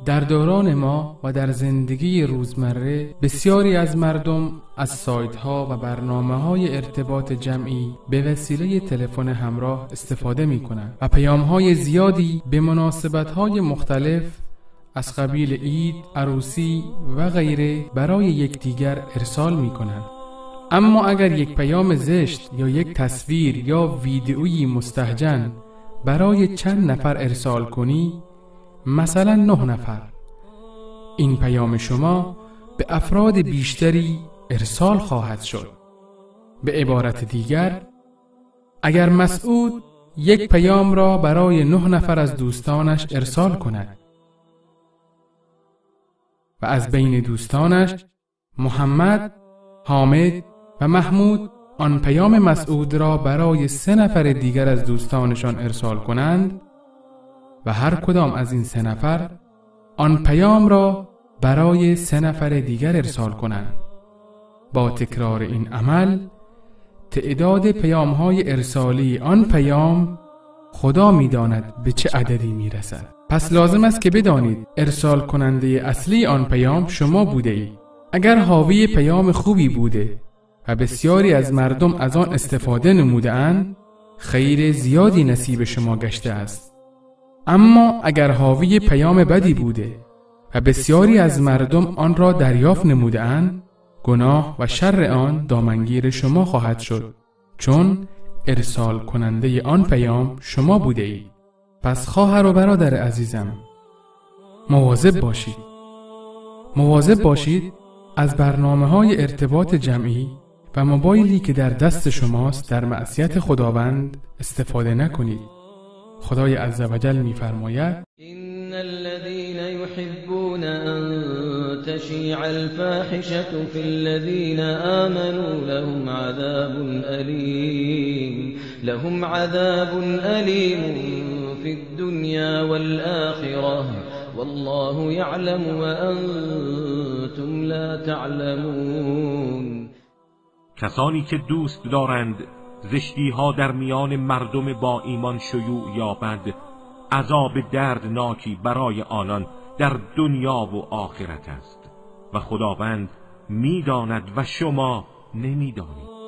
در دوران ما و در زندگی روزمره بسیاری از مردم از سایت‌ها و برنامه‌های ارتباط جمعی به وسیله تلفن همراه استفاده می‌کنند و پیام‌های زیادی به مناسبت‌های مختلف از قبیل عید، عروسی و غیره برای یکدیگر ارسال می‌کنند. اما اگر یک پیام زشت یا یک تصویر یا ویدئویی مستهجن برای چند نفر ارسال کنی، مثلا 9 نفر، این پیام شما به افراد بیشتری ارسال خواهد شد. به عبارت دیگر، اگر مسعود یک پیام را برای 9 نفر از دوستانش ارسال کند و از بین دوستانش محمد، حامد و محمود آن پیام مسعود را برای 3 نفر دیگر از دوستانشان ارسال کنند و هر کدام از این 3 نفر آن پیام را برای 3 نفر دیگر ارسال کنند، با تکرار این عمل تعداد پیام‌های ارسالی آن پیام خدا می‌داند به چه عددی می‌رسد. پس لازم است که بدانید ارسال کننده اصلی آن پیام شما بوده اید. اگر حاوی پیام خوبی بوده و بسیاری از مردم از آن استفاده نموده‌اند، خیر زیادی نصیب شما گشته است. اما اگر حاوی پیام بدی بوده و بسیاری از مردم آن را دریافت نموده‌اند، گناه و شر آن دامنگیر شما خواهد شد، چون ارسال کننده آن پیام شما بوده اید. پس خواهر و برادر عزیزم، مواظب باشید. مواظب باشید از برنامه‌های ارتباط جمعی و موبایلی که در دست شماست در معصیت خداوند استفاده نکنید. خدای عزوجل می‌فرماید: إن الذين يحبون أن تشيع الفاحشة في الذين آمنوا لهم عذاب أليم في الدنيا والآخرة والله يعلم وأنتم لا تعلمون. کسانی که دوست دارند زشتی‌ها در میان مردم با ایمان شیوع یابد، عذاب دردناکی برای آنان در دنیا و آخرت است و خداوند می‌داند و شما نمی‌دانید.